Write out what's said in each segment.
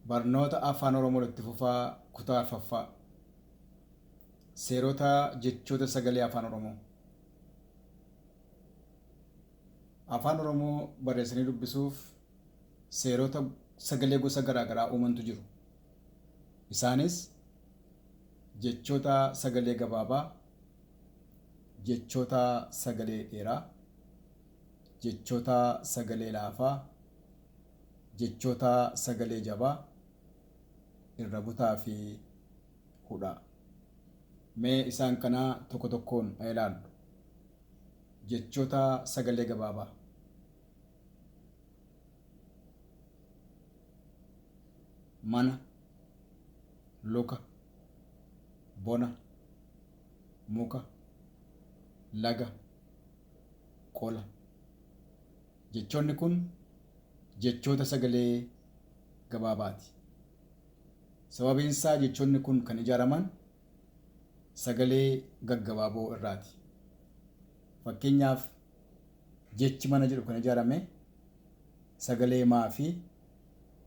Barnoota Afaan Oromoo Itti Fufaa Kutaa Arfaffaa. Seerota jechoota sagalee Afaan Oromoo. Afaan Oromoo barreessanii dubbisuuf seerota sagalee gosa garaa garaa uumantu jiru. Isaanis jechoota sagalee gabaabaa, jechoota sagalee dheeraa, jechoota sagalee laafaa, jechoota sagalee jabaa, irra butaa fi hudhaa. Mee isaan kana tokko tokkoon haa ilaallu. Jechoota sagalee gabaabaa. Mana, luka, bona, muka, laga, qola. Jechoonni kun jechoota sagalee gabaabaati. Sababiin isaa jechoonni kun kan ijaaraman sagalee gaggabaaboo irraati. Fakkeenyaaf jechi mana jedhu kan ijaarame sagalee maa fi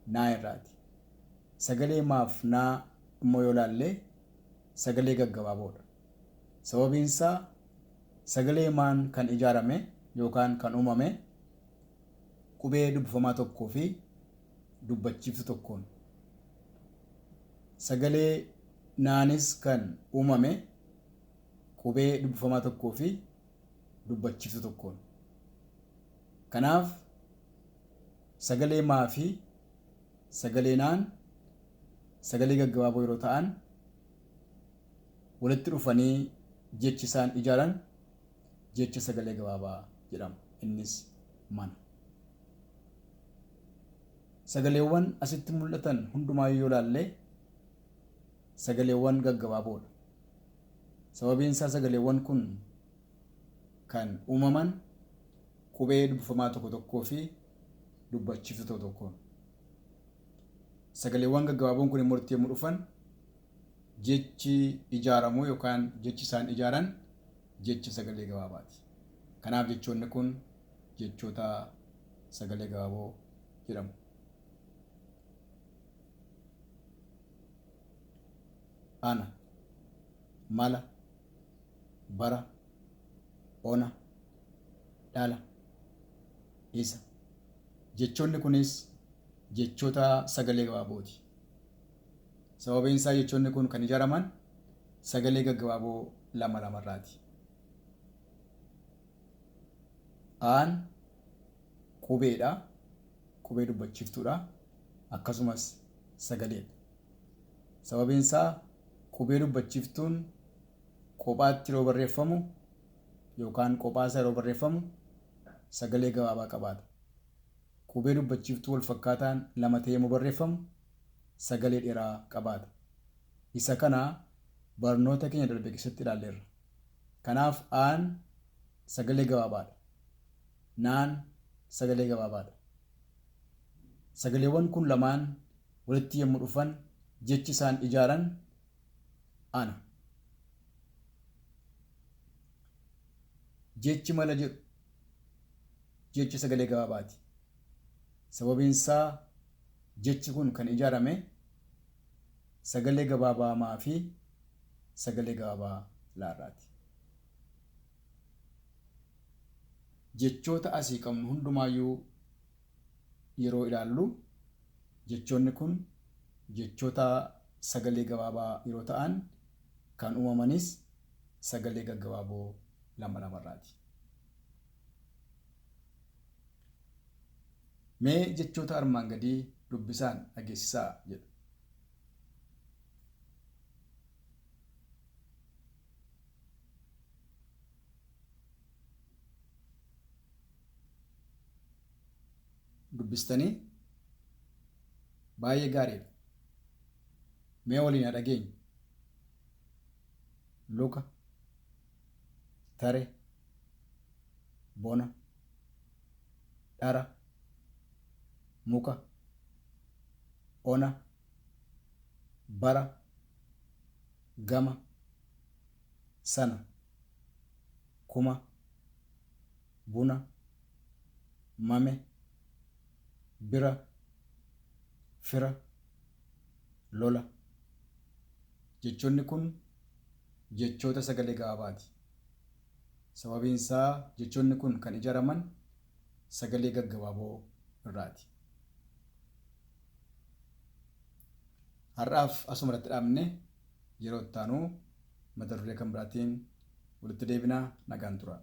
naa irraati. Sagalee maaf naa immoo yoo ilaalle sagalee gaggabaaboodha. Sababiin isaa sagalee maan kan ijaarame yookaan kan uumame qubee dubbifamaa tokkoo fi dubbachiiftuu tokkoon. Sagalee naanis kan uumame qubee dubbifamaa tokkoo fi dubbachiiftuu tokkoon. Kanaaf sagalee maa fi sagalee naan sagalee gaggabaaboo yeroo ta'an walitti dhufanii jechi isaan ijaaran jecha sagalee gabaabaa jedhama. Innis mana. Sagaleewwan asitti mul'atan hundumaayyuu yoo ilaalle sagaleewwan gaggabaaboodha. Sababiin isaa sagaleewwan kun kan uumaman qubee dubbifamaa tokko tokkoo fi dubbachiiftuu tokko tokkoon. Sagaleewwan gaggabaaboon kun immoo walitti yommuu dhufan jechi ijaaramu yookaan jechi isaan ijaaran jecha sagalee gabaabaati. Kanaaf jechoonni kun jechoota sagalee gabaaboo jedhamu. Ana, mala, bara, ona, dhala, isa. Jechoonni kunis jechoota sagalee gabaabooti. Sababiin isaa jechoonni kun kan ijaaraman sagalee gaggabaaboo lama lamarraati. Aan qubeedha. Qubee dubbachiiftuudha. Akkasumas sagaleedha. Sababiin isaa qubee dubbachiiftuun kophaatti yeroo barreeffamu yookaan kophaa isaa yeroo barreeffamu sagalee gabaabaa qabaata. Qubee dubbachiiftuu walfakkaataan lama ta'ee yommuu barreeffamu sagalee dheeraa qabaata. Isa kana barnoota keenya darbe keessatti ilaalleerra. Kanaaf aan sagalee gabaabaadha. Naan sagalee gabaabaadha. Sagaleewwan kun lamaan walitti yommuu dhufan jechi isaan ijaaran ana. Jechi mala jedhu jecha sagalee gabaabaati. Sababiin isaa jechi kun kan ijaarame sagalee gabaabaa maa fi sagalee gabaabaa laa irraati. Jechoota asii qabnu hundumaayyuu yeroo ilaallu jechoonni kun jechoota sagalee gabaabaa yeroo ta'an kan uumamanis sagalee gaggabaaboo lama lamarraati. Mee jechoota armaan gadii dubbisaan dhageessisaa jedha. Dubbistanii? Baay'ee gaariidha. Mee waliin haa dhageenyu. Luka, tare, bona, dhara, muka, ona, bara, gama, sana, kuma, buna, mame, bira, fira, Lola. Jechoonni kun jechoota sagalee gabaabaati. Sababiin isaa jechoonni kun kan ijaaraman sagalee gaggabaaboo irraati. Har'aaf asuma irratti dhaabne yeroo itti aanu mata duree kan biraatiin walitti deebinaa nagaan tura.